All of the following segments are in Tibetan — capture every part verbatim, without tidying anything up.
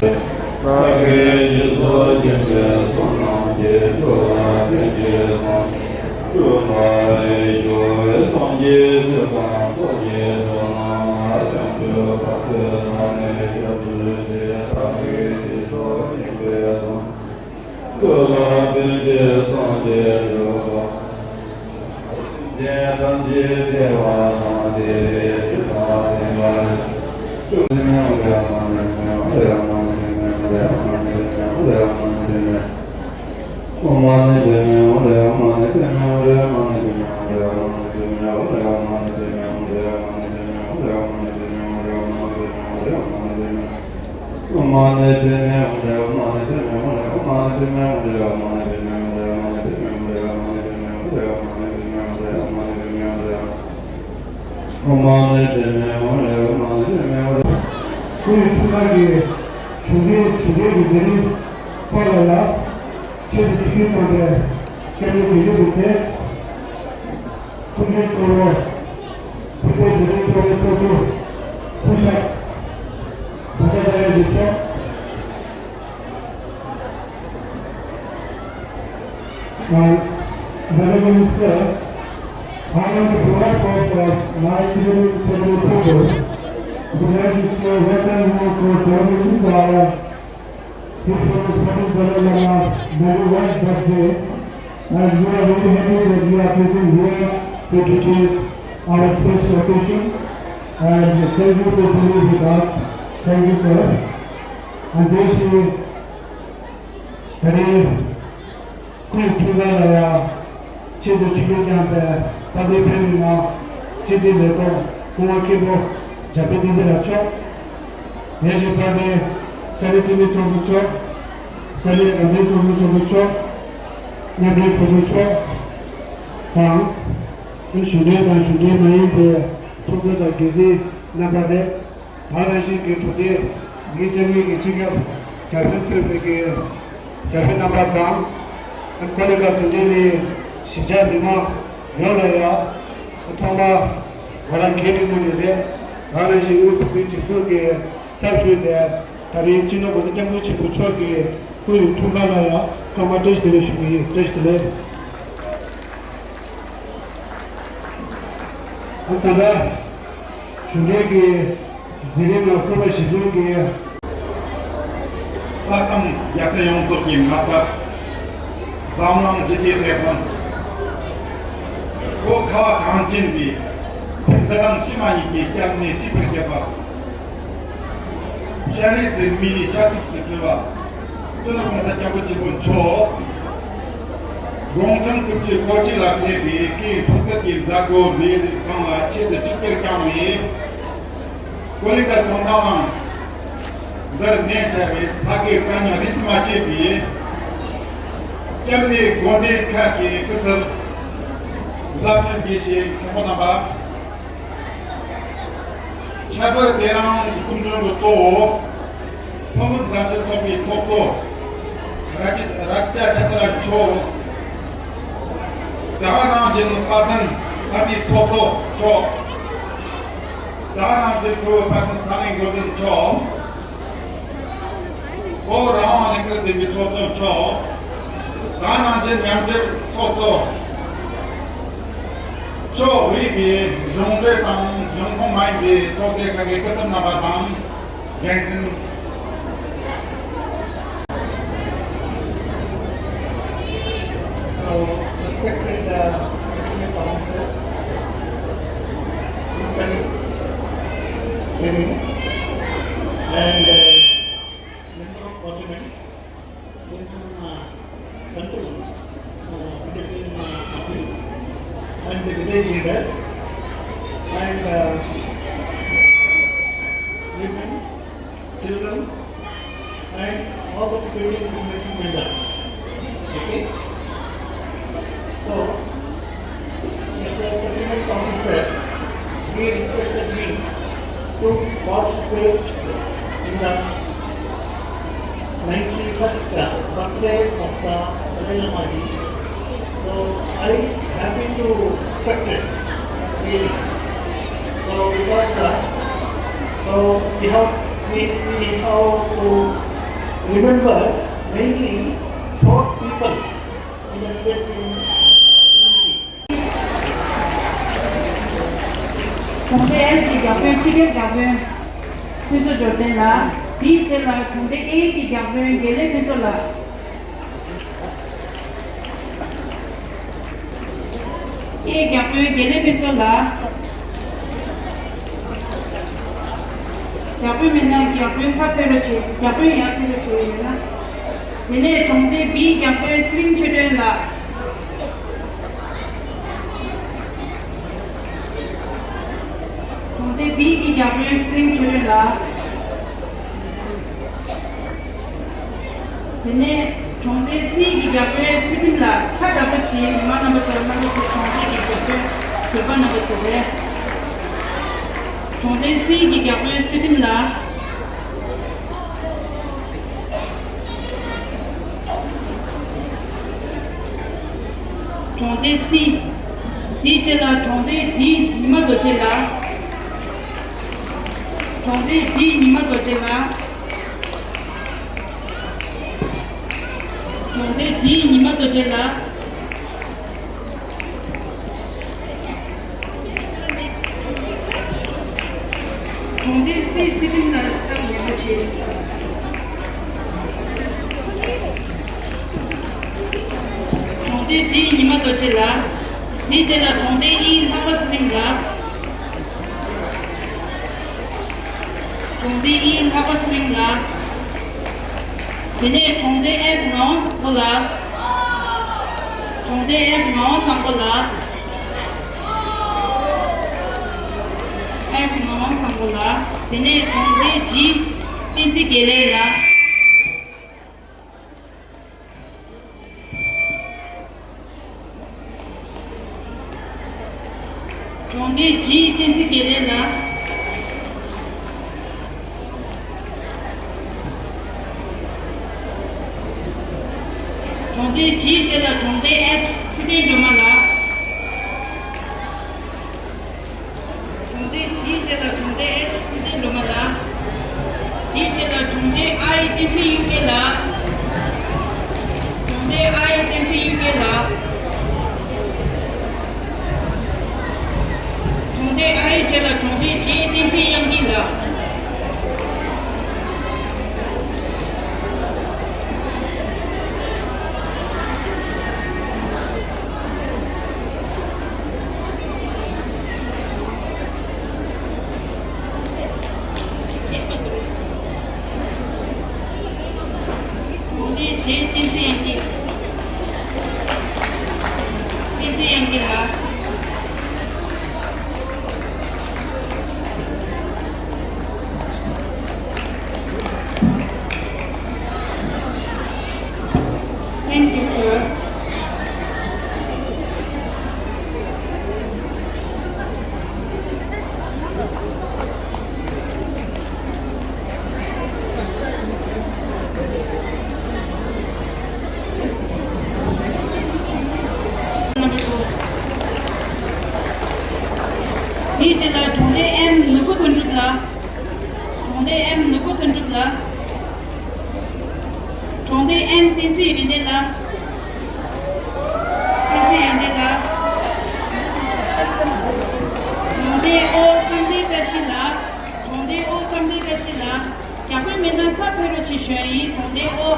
བདག་གིས་རྗེས་སུ་སྐྱོང་བའི་བསོད་ནམས་ཀྱིས། འགྲོ་བ་ཀུན་གྱི་སེམས་ཤུགས་ཆེ་བའི་སངས་རྒྱས་ཆོས་དང་ཚོགས་ཀྱི་མཆོག་རྣམས་ལ། བྱང་ཆུབ་བར་དུ་བདག་ནི་སྐྱབས་སུ་མཆི། བདག་གིས་རྗེས་སུ་སྐྱོང་བའི་བསོད་ནམས། འགྲོ་བ་ཀུན་གྱི་སངས་རྒྱས་འགྲུབ་པ། སེམས་ཅན་ཐམས་ཅད་བདེ་བ་དང་བདེ་བའི་རྒྱུ་དང་ལྡན་པར་ཤོག། སྐུ་ཡི་འཁྲུངས་སྐར་གྱི་གཞུང་འབྲེལ་གཞུང་འབྲེལ་གྱི་མཛད་རིམ་པ་ལ་ཡང་ཆེད་དུ་ཆིབས་བསྒྱུར་གནང་བའི་སྐྱབས་མགོན་དགེ་ལེགས་དང་འབྲེལ། སྐུ་མགྲོན་གཙོ་བོ། འཐུས་མི་བདེ་ལྡན་ཚོགས་པའི་ཚོགས་གཙོ་སྐུ་ཞབས་བྷ་ཇ་ཨ་ཅཱརྱ་ཡེ་ཤེས་མཆོག Honorable Minister, I want to provide for, for my introductory proposal. Would like to say welcome you for ceremony for His Holiness Dalai Lama ninety-one birthday, and we are very happy that you are present here to witness our special occasion. And thank you for being with us. Thank you, sir. And this is very ཁོང་ཁྲི་ལ་ཡང་ཆེད་དུ་ཆིབས་བསྒྱུར་བསྐྱངས་པའི་དཔལ་ལྡན་བོད་མི་མང་སྤྱི་འཐུས་ལས་ཐོག་སྐུ་ངོ་མཁན་པོ་འཇམ་དཔལ་བསྟན་འཛིན་ལགས་མཆོག་ཡེ་ཤེས་དཔལ་ལྡན་ས་གནས་འཐུས་མི་ཚོགས་གཙོ་མཆོག་ས་གནས་རང་བདེན་ཚོགས་གཙོ་མཆོག་མཉམ་འབྲེལ་ཚོགས་གཙོ་མཆོག་དང་། གཞུང་འབྲེལ་དང་གཞུང་འབྲེལ་མ་ཡིན་པའི་ཚོགས་གཙོ་དང་འགན་འཛིན་རྣམ་པ་རེད། ད་ག་ནང་བཞིན་གྱི་གྲོགས་མཐུན་ཉིན་བཅོ་ལྔའི་གི་སྤྱི་ཁྱབ་རྒྱལ་ཕྲན་གཙོས་པའི་གི་རྒྱལ་ཕྲན་རྣམ་པ་དང་། ཀོ་ལི་གྷལ་གྲོང་ཁྱེར་ནས་གཞིས་ཆགས་མི་མང་ཡོངས་ལ་ཡང་ཐོག་མར་ང་རང་སྒེར་གྱི་ངོས་ནས་རེད། ད་ག་ནང་བཞིན་དབུས་བོད་མིའི་སྒྲིག་འཛུགས་ཀྱི་ཚབ་ཞུས་ཏེ་ད་རིང་སྤྱི་ནོར་༸གོང་ས་༸སྐྱབས་མགོན་ཆེན་པོ་མཆོག་གི་སྐུ་ཡི་འཁྲུངས་སྐར་ལ་ཡང་ཚང་མ་བཀྲ་ཤིས་བདེ་ལེགས་ཞུ་གི་ཡིན། བཀྲ་ཤིས་བདེ་ལེགས། ད་ལྟ་གཞུང་འབྲེལ་གྱི་མཛད་རིམ་ནང་སྐུ་པར་གཞི་བཟུང་གིས། ས་ཁམས་རྒྱལ་ཁབ་ཡོངས་རྫོགས་ཀྱི་ངག་ཐོག་འཛམ་གླིང་ཞི་བདེའི་དེད་དཔོན། བོད་ཁ་བ་གངས་ཅན་པའི་ཚེ་འདི་དང་ཕྱི་མ་གཉིས་ཀྱི་སྐྱབས་གནས་གཅིག་པུར་གྱུར་པ། ཤ་རིགས་ཟིན་མི་ཤ་ཚུགས་སུ་གྱུར་པ། སྤྱི་ནོར་༸གོང་ས་༸སྐྱབས་མགོན་ཆེན་པོ་མཆོག་དགུང་གྲངས་དགུ་བཅུ་གོ་གཅིག་ལ་ཕེབས་པའི་སྐུའི་གསུང་སྐད་ཀྱི་མཛད་སྒོ་ལས་རིགས་ཁང་ལ་ཆེད་དུ་ཆིབས་བསྒྱུར་བསྐྱངས་པའི་ཀོ་ལི་གྷལ་དོན་ཁང་ནང་འདིར་གནས་བཅའ་བའི་ས་དགེ་བཀའ་རྙིང་རིས་སུ་མ་ཆད་པའི་སྐྱབས་གནས་དགོན་སྡེ་ཁག་གི་སྐུ་ཚབ་བླ་སྤྲུལ་དགེ་བཤེས་མཁན་པོ་རྣམ་པ། ཁྱད་པར་དེ་རིང་སྐུ་མགྲོན་གྱི་གཙོ་བོ། ཕོ་མོ་མཛའ་འབྲེལ་ཚོགས་པའི་ཚོགས་གཙོ། ར་ཅི་ར་ཅ་ཆ་ཏ་ར་མཆོག་ད་ག་ནང་བཞིན་དཔལ་ལྡན་ས་གནས་ཚོགས་གཙོ་མཆོག་ད་ག་ནང་བཞིན་ཁུ་བོ་དཔལ་ལྡན་ས་གནས་འགོ་འཛིན་མཆོག་བོད་རང་དབང་ལྷན་ཁག་ལྡན་པའི་ཚོགས་གཙོ་མཆོག་ད་ག་ནང་བཞིན་མཉམ་འབྲེལ་ཚོགས་གཙོ། ཕྱོགས་དབུས་པའི་གཞུང་འབྲེལ་དང་གཞུང་ཁོངས་མ་ཡིན་པའི་ཚོགས་སྡེ་ཁག་གི་སྐུ་ཚབ་རྣམ་པ་དང་འགན་འཛིན། So, respected, uh, Secretary Council, and, uh, Member of Parliament, Central, uh, Central, uh, Office, and the village leaders, and, uh, women, children, and all the student committee members. Okay? So, Mister Secretary Council, he requested me to participate in the ninety-first birthday of the Dalai Lama ji. So I happy to accept it, really. So because, uh, so we have, we, we have to Remember, mainly four people in the respective community. གྲོང་སྡེ་ཨེལ་གྱི་བརྒྱ་དཔོན་ཁྲི་ཀའི་བརྒྱ་དཔོན་ཕུན་ཚོགས་འབྱོར་ལྡན་ལགས། དེའི་རྗེས་ལ་གྲོང་སྡེ་ཨེ་གི་བརྒྱ་དཔོན་དགེ་ལེགས་ཕུན་ཚོགས་ལགས། ཨེ་བརྒྱ་དཔོན་དགེ་ལེགས་ཕུན་ཚོགས་ལགས། བརྒྱ་དཔོན་མེད་ན་བརྒྱ་དཔོན་ཚབ་ཕེབས་རོགས་བྱེད། བརྒྱ་དཔོན་ཡར་ཕེབས་རོགས་བྱེད་ཡོད་ན། དེ་ནས་གྲོང་སྡེ་བིའི་བརྒྱ་དཔོན་ཚེ་རིང་ཆོས་སྒྲོན་ལགས། གྲོང་སྡེ་བིའི་བརྒྱ་དཔོན་ཚེ་རིང་ཆོས་སྒྲོན་ལགས། དེ་ནས་གྲོང་སྡེ་སིའི་བརྒྱ་དཔོན་ཚུལ་ཁྲིམས་ལགས། ཕྱག་དྲག་པོ་བྱེད། མི་མང་རྣམ་པ་ཚོ། རྣམ་པ་ཚོ་གྲོང་སྡེ་གི་བརྒྱ་དཔོན་བོད་པ་རྣམ་པ་ཚོ་རེད། གྲོང་སྡེ་སིའི་བརྒྱ་དཔོན་ཚུལ་ཁྲིམས་ལགས། གྲོང་སྡེ་སི། དེའི་རྗེས་ལ་གྲོང་སྡེ་ཌི་ཉི་མ་རྡོ་རྗེ་ལགས། གྲོང་སྡེ་ཌི་ཉི་མ་རྡོ་རྗེ་ལགས། གྲོང་སྡེ་ཌི་ཉི་མ་རྡོ་རྗེ་ལགས། གྲོང་སྡེ་སིའི་ཚུལ་ཁྲིམས་ལ་སྐབས་ཉེ་པོ་བྱེད། གྲོང་སྡེ་ཌི་ཉི་མ་རྡོ་རྗེ་ལགས། དེའི་རྗེས་ལ་གྲོང་སྡེ་ཨི་ལྷག་པ་ཚུལ་ཁྲིམས་ལགས། གྲོང་སྡེ་ཨི་ལྷག་པ་ཚུལ་ཁྲིམས་ལགས། དེ་ནས་གྲོང་སྡེ་ཨེཕ་ངག་དབང་བཟང་པོ་ལགས། གྲོང་སྡེ་ཨེཕ་ངག་དབང་བཟང་པོ་ལགས། ཨེཕ་ངག་དབང་བཟང་པོ་ལགས། དེ་ནས་གྲོང་སྡེ་ཇི་བསྟན་འཛིན་དགེ་ལེགས་ལགས། གྲོང་སྡེ་ཇི་བསྟན་འཛིན་དགེ་ལེགས་ལགས། གྲོང་སྡེ་ཇིའི་རྗེས་ལ་གྲོང་སྡེ་ཨེཆ་ཚེ་བརྟན་སྒྲོལ་མ་ལགས། གྲོང་སྡེ་ཇིའི་རྗེས་ལ་གྲོང་སྡེ་ཨེཆ་ཚེ་བརྟན་སྒྲོལ་མ་ལགས། དེའི་རྗེས་ལ་གྲོང་སྡེ་ཨའི་བསྟན་འཛིན་གཡུལ་རྒྱལ་ལགས། གྲོང་སྡེ་ཨའི་བསྟན་འཛིན་གཡུལ་རྒྱལ་ལགས། གྲོང་སྡེ་ཨའི་རྗེས་ལ་གྲོང་སྡེ་ཇིའི་བསྟན་འཛིན་དབྱངས་སྐྱིད་ལགས། གྲོང་སྡེ་ཇིའི་བསྟན་འཛིན་དབྱངས་སྐྱིད། བསྟན་འཛིན་དབྱངས་སྐྱིད་ལགས། Thank you, sir. དེའི་རྗེས་ལ་གྲོང་སྡེ་ཨེམ་ནོར་བུ་དོན་གྲུབ་ལགས། གྲོང་སྡེ་ཨེམ་ནོར་བུ་དོན་གྲུབ་ལགས། གྲོང་སྡེ་ཨེན་བསྟན་འཛིན་ཡོན་ཏན་ལགས། བསྟན་འཛིན་ཡོན་ཏན་ལགས། གྲོང་སྡེ་ཨོ་བསམ་གཏན་བཀྲ་ཤིས་ལགས། གྲོང་སྡེ་ཨོ་བསམ་གཏན་བཀྲ་ཤིས་ལགས། རྒྱ་དཔོན་མེད་ན་ཚབ་ཕེབས་རོགས་བྱེད་ཞུ་ཡ་ཡིན། གྲོང་སྡེ་ཨོ།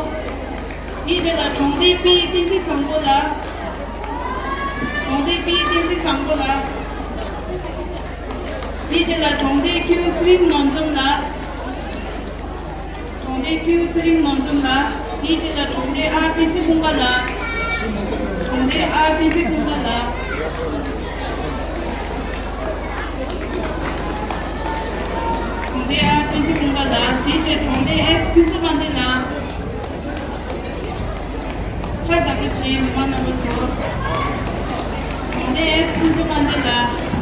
དེའི་རྗེས་ལ་གྲོང་སྡེ་པི་བསྟན་འཛིན་བཟང་པོ་ལགས། གྲོང་སྡེ་པི་བསྟན་འཛིན་བཟང་པོ་ལགས། དེའི་རྗེས་ལ་གྲོང་སྡེ་ཀིའུ་ཚེ་རིང་ནོར་འཛོམས་ལགས། གྲོང་སྡེ་ཀིའུ་ཚེ་རིང་ནོར་འཛོམས་ལགས། དེའི་རྗེས་ལ་གྲོང་སྡེ་ཨ་བསྟན་འཛིན་ཀུན་དགའ་ལགས། གྲོང་སྡེ་ཨ་བསྟན་འཛིན་ཀུན་དགའ་ལགས། གྲོང་སྡེ་ཨ་བསྟན་འཛིན་ཀུན་དགའ་ལགས། དེའི་རྗེས་གྲོང་སྡེ་ཨེས་ཕུན་ཚོགས་དཔལ་ལྡན་ལགས། ཕྱག་དང་པོ་ཆེ་མི་མང་རྣམ་པ་ཚོ། གྲོང་སྡེ་ཨེས་ཕུན་ཚོགས་དཔལ་ལྡན་ལགས།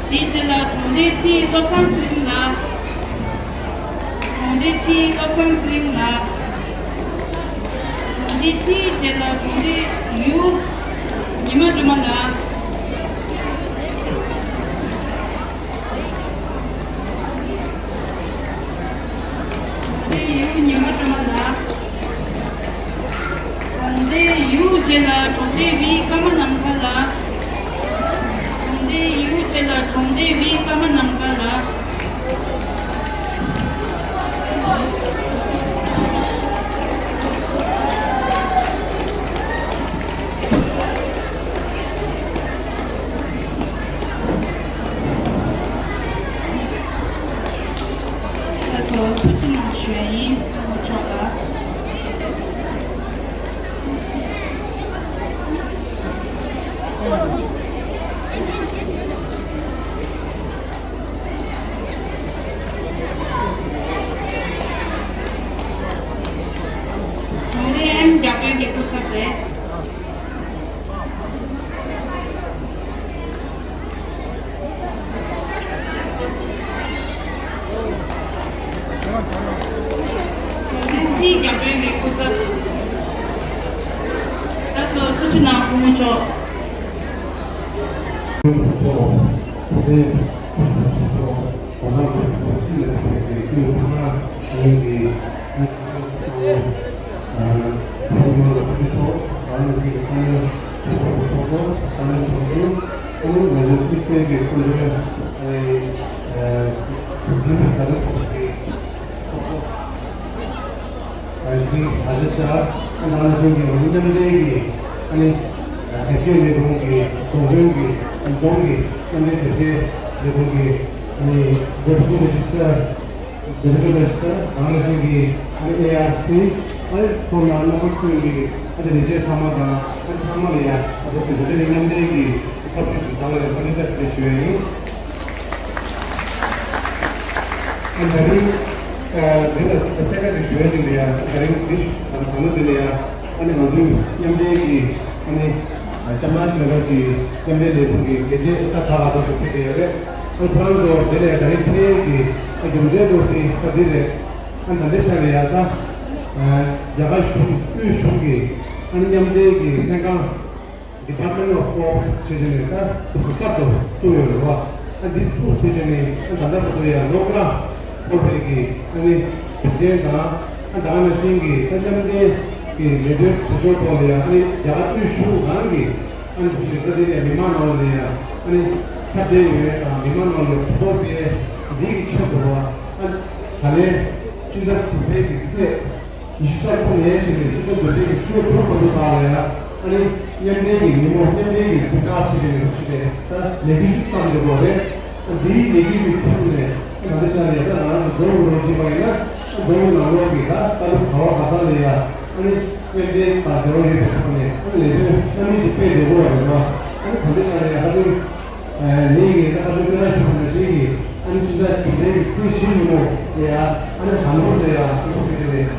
དེའི་རྗེས་ལ་གྲོང་སྡེ་སི་བློ་བཟང་ཚེ་རིང་ལགས། གྲོང་སྡེ་སི་བློ་བཟང་ཚེ་རིང་ལགས། གྲོང་སྡེ་སིའི་རྗེས་ལ་གྲོང་སྡེ་ཡུ་ཉི་མ་སྒྲོལ་མ་ལགས། གྲོང་སྡེ་ཡུ་ཉི་མ་སྒྲོལ་མ་ལགས། དེ་བའི་ཀརྨ་ནམ་མཁའ་ལགས། ད་ཚོ་ཐུགས་རྗེ་གནང་ཞུ་ཡ་ཡིན། ངོ་ཅོག་ལ། ང་ཚོའི་ཨེམ་རྒྱ་དཔོན་གྱི་སྐུ་ཚབ་རེད། ཨེམ་སི་རྒྱ་དཔོན་གྱི་སྐུ་ཚབ། ད་ཚོ་ཐུགས་རྗེ་གནང་སྐུ་ངོ་མཆོག་རང་བཞིན་ཨ་ཅག་ཨ་ནང་བཞིན་གྱི་མཉམ་འབྲེལ་གྱི་ཨ་ནི་དེབ་སྐྱེལ་ལས་ཁུངས་ཀྱི་རྫོང་དཔོན་གྱི་རྫོང་གི་མཉམ་འབྲེལ་དེབ་སྐྱེལ་ལས་ཁུངས་ཀྱི་ཨ་ནི་Deputy Registrar Deputy Registrar རང་བཞིན་གྱི་ཨ་ནི་ཨེ་ཨར་སི་ཨ་ནི་ཁོང་ལ་རྣམ་པ་ཀུན་གྱི་ཨ་ནི་ལས་བྱེད་ཚང་མ་དང་ཨ་ནི་ཚང་མ་ལ་ཡ་ཨ་ཙི་ཙི་འབྲེལ་མཉམ་འབྲེལ་གྱི་ཚབ་ཞུས་ཀྱི་ཚང་མ་ལ་འཚམས་འདྲི་བཀྲ་ཤིས་བདེ་ལེགས་ཞུ་ཡ་ཡིན། ཨ་ད་རིང་ཨ་འདི་ལ་གསལ་ཁ་ཅིག་ཞུ་ཡ་ཅིག་ལ་ཡ། ད་རིང་འདི་ཞུ་ད་ད་ནི་འདི་ལ་ཡ་ཨ་ནི་ང་ཚོའི་མཉམ་འབྲེལ་གྱི་ཨ་ནི་ཨ་ལྕམ་ནཱ་ཤི་ནཱ་གར་གྱི་མཉམ་འབྲེལ་ལས་ཁུངས་ཀྱི་ལས་བྱེད་ད་ད་ལྟ་སུ་ཕེབས་བསྡད་ཡོད་རེད། ཨ་ཁོ་རང་ཚོ་འདི་ལ་ཡ་ད་རིང་ཕེབས་ཀྱི་ཨ་རྒྱུ་མཚན་དུ་དེ་ད་འདི་རེད། ཨ་ད་འདི་ཆ་ལ་ཡ་ད་ཨ་རྒྱ་གར་གཞུང་དབུས་གཞུང་གི་ཨ་ནི་མཉམ་འབྲེལ་གྱི་ལྷན་ཁང་Department of Cooperative བྱས་ནས་ད་དུ་གསར་དུ་བཙུགས་ཡོད་རེད་བ། ཨ་འདི་བཙུགས་བྱས་ནས་ཨ་ད་ལྟ་བར་དུ་ཡང་ལོ་ལྔ་འཁོར་བའི་གི་ཨ་ནི་དུས་ཆེན་དང་ཨ་ད་ག་ནང་བཞིན་གྱི་ཨ་མཉམ་འབྲེལ་གྱི་ལས་དོན་བྱེད་ཕྱོགས་ཐོག་ལ་ཡང་ཨ་ནི་རྒྱ་གར་དབུས་གཞུང་རང་གི་ཨ་ནི་དུས་ཆེན་ད་དེ་ནས་མི་མང་ནང་ལ་ཡང་ཨ་ནི་ཁྱབ་གདལ་ཡོད་དང་མི་མང་ནང་ལ་གོ་རྟོགས་སྤེལ་འདི་གི་ཆེད་དུ་བ་ཨ་ད་ལན་སྤྱི་ཟླ་དྲུག་པའི་གི་ཚེས། ཉི་ཤུ་རྩ་དགུ་ནས་བྱས་ནས་སྤྱི་ཟླ་བདུན་པའི་ཚེས་དྲུག་བར་དུ་དག་ལ་ཡང་ཨ་ནི་མཉམ་འབྲེལ་གྱི་ཉིན་མོ་མཉམ་འབྲེལ་གྱི་དུས་བཀག་ཕྱེ་བྱས་ནས་ཕྱེ་བྱས་ད་ལས་འགུལ་གཅིག་བརྩམས་འདུག་གོ་རེད། ཨ་འདིའི་ལས་འགུལ་གྱི་ཁྲོད་ནས་ཨ་ད་ལྟ་ཆ་ལ་ཡ་ད་ང་རང་ཚོ་རྫོང་གི་ལོ་རྒྱུས་པ་ཡིན་ན་ཨ་རྫོང་གི་ནང་ལོགས་ཀྱི་ད་ད་ལོ་ག་བ་ག་ས་ལ་ཡ་ཨ་ནི་མཉམ་འབྲེལ་དང་འབྲེལ་བ་ཡོད་པའི་ཐོག་ནས་ཨ་ནི་ལས་དོན་སྣ་མིན་ཞིག་སྤེལ་འདུག་གོ་རེད་བ། ཨ་ནི་ད་ལྟ་ཆ་ལ་ཡ་ཧ་ཅང་ཨ་ངེད་ཀྱིས་ད་ཁ་སང་སྤྱི་ཟླ་བཞི་པ་ནང་བཞིན་གྱི་ཨ་ནི་སྤྱི་ཟླ་དྲུག་པའི་ཚེས་བཞི་ཉིན་མོ་དེ་ཡང་ཨ་ནི་ཧམ་བུར་དུ་ཡང་ཨ་ནི་ཕུལ་དེ་ནས་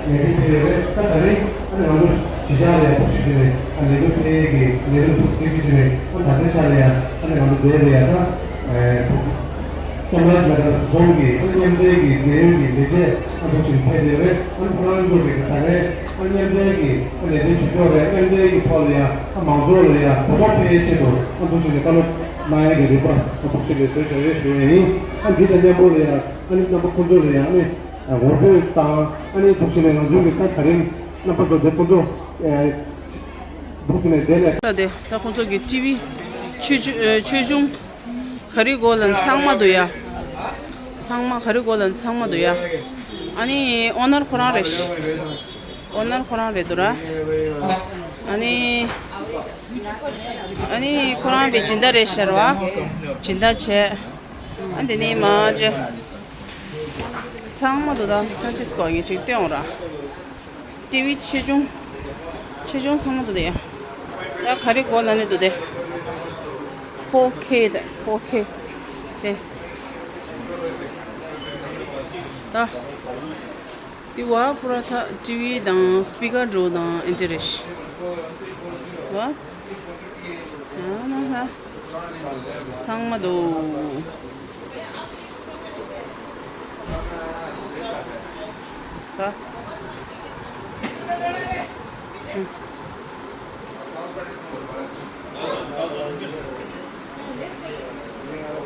ལས་འགུལ་སྤེལ་ཡོད་རེད། ད་ད་རིང་ཨ་ནི་ང་ཚོ་གཞིས་ཆགས་ལ་ཡང་ཐུགས་ཞིབ་དེ་ནས་ཨ་ནི་ལས་འགུལ་སྤེལ་ཡས་ཀྱི་ལས་རིམ་ཐུགས་རྗེ་ཆེ་དེ་ནས་ཨ་ནི་ད་ལྟའི་ཆ་ལ་ཡང་ཨ་ནི་ང་ཚོ་འདིར་ལ་ཡང་ད་ཨ་ཀྲོང་གླེ་རྫོང་གི་ཨ་ནི་མཉམ་འབྲེལ་གྱི་རྒྱལ་ཡོངས་ཀྱི་ལས་བྱེད་ཨ་ཐུགས་ཞིབ་ཕེབས་ཡོད་རེད། ཨ་ནི་ཁོ་རང་ཚོ་གི་ད་རེས། ཨ་མཉམ་འབྲེལ་གྱི་ཨ་ལས་དོན་བྱེད་ཕྱོགས་རེད། མཉམ་འབྲེལ་གྱི་ཐོག་ལ་ཡང་ཨ་མང་ཚོགས་ལ་ཡང་གོ་རྟོགས་སྤེལ་ཆེད་དུ་ཨ་ཐུགས་རྗེ་ཆེ་བཀའ་སློབ་གནང་ཡག་གི་རིགས་པ་ཨ་ཐུགས་རྗེ་ཆེ་ཞུ་ཞུ་ཡས་ཡིན། ཨ་འདི་དང་མཉམ་པོ་ལ་ཡང་ཨ་ནི་རྣམ་པ་ཁོང་ཚོ་ལ་ཡང་ཨ་ནི་ངོ་སྤྲོད་དང་ཨ་ནི་ཐུགས་རྗེ་ཆེ་ང་ཚོའི་གི་ད་ད་རིང་རྣམ་པ་ཚོ་འདི་ཁོང་ཚོ་ཨ་ཐུགས་རྗེ་ཆེ་དེ་ལས། ད་དེ་ད་ཁོང་ཚོ་གི་ཊི་ཝི་ཆོས་ཆོས་ཆོས་ཆུང་། ག་རེ་དགོས་ལབ་ན་ཚང་མ་འདུག་ཡ། ཚང་མ་ག་རེ་དགོས་ལབ་ན་ཚང་མ་འདུག་ཡ། ཨ་ནི་ཨོ་ནར་ཁོ་རང་རེད་ཤག་ཨོ་ནར་ཁོ་རང་རེད་འདུག་ར། ཨ་ནི་ཨ་ནི་ཁོ་རང་བའི་སྦྱིན་བདག་རེད་ཤག་ར་བ། སྦྱིན་བདག་བྱས། ཨ་འདི་ནི་མ་ཅེ། ཚང་མ་འདུག་ད་ཧན་ཏིས་ཀོ་ངས་ཅིག་སྟོན་འོང་ར། ཊི་ཝི་ཆེ་ཆུང་། ཆེ་ཆུང་ཚང་མ་འདུག་དེ། ད་ག་རེ་དགོས་ལབ་ནས་འདུག་དེ། ཕོར་ཁེ་དེ་ཕོར་ཁེ་དེ། ད། དེ་བ་པུ་ར་ཐ་ཊི་ཝི་དང་སི་པི་ཀར་འགྲོ་དང་ཨིན་ཊི་རེ་ཤི། བ། ཨ་མ་ཧ། ཚང་མ་འདུག་ད། ཨུ།